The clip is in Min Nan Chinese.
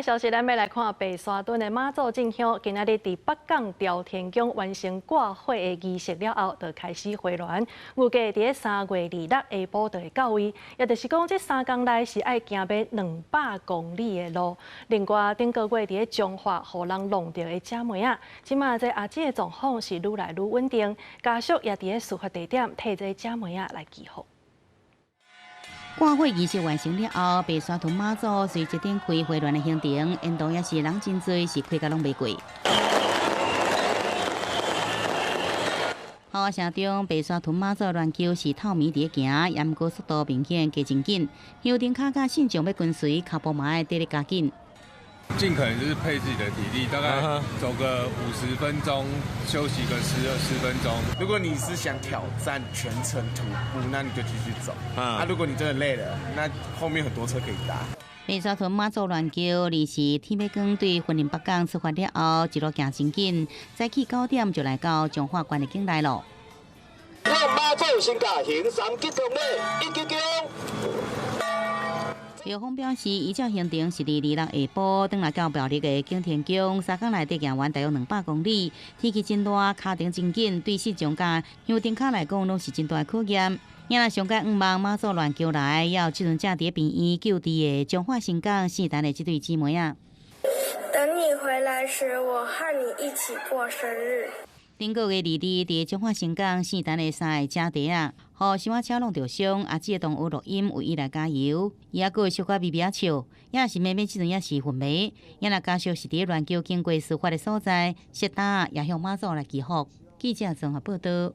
消息，咱欲來看白沙屯的媽祖進香，今仔日佇北港朝天宮完成掛火的儀式了後，就開始回鑾。預計佇3月26下晡就會到位，也就是講，這3工內是愛行欲200公里的路。另外，頂個月佇咧彰化予人弄著的食糜仔，這馬這阿姊的狀況是愈來愈穩定，家屬也佇咧事發地點提這食糜仔來祈福。掛火儀式完成了後，白沙屯媽祖隨即展開回鑾的行程，沿途也是人真濟，是開甲攏袂過。雨聲中，白沙屯媽祖鑾轎是透暝佇咧行，也毋過速度明顯加真緊。香燈腳佮信眾欲跟隨，跤步嘛愛綴咧加緊。盡可能就是配自己的體力，大概走個50分鐘，休息個10分鐘。如果你是想挑戰全程徒步，那你就繼續走。啊，如果你真的累了，那後面很多車可以搭。白沙屯媽祖鑾轎，二是天欲光對雲林北港出發了後，一路行真緊，早起9點就來到彰化縣的境內咯。願媽祖身駕行三吉祥禮，一吉祥。廟方表示，依照行程是佇26下晡，轉來到苗栗的景天宮，3工內底行完大約200公里。天氣真熱，跤程真緊，對信眾佮香燈腳來講，攏是真大的考驗。也若上蓋向望媽祖鑾轎來，也有這陣正佇病院救治的彰化新港聖誕的這對姊妹仔。等你回來時，我和你一起過生日。頂個月二二佇彰化新港聖誕的三个姐弟仔，予小車弄著傷，阿姊的同學錄音為伊來加油，伊猶閣會小可微微仔笑，也是妹妹這陣也是昏迷，也若家屬是佇鑾轎經過事發的所在，設擔也向媽祖來祈福。記者綜合報道。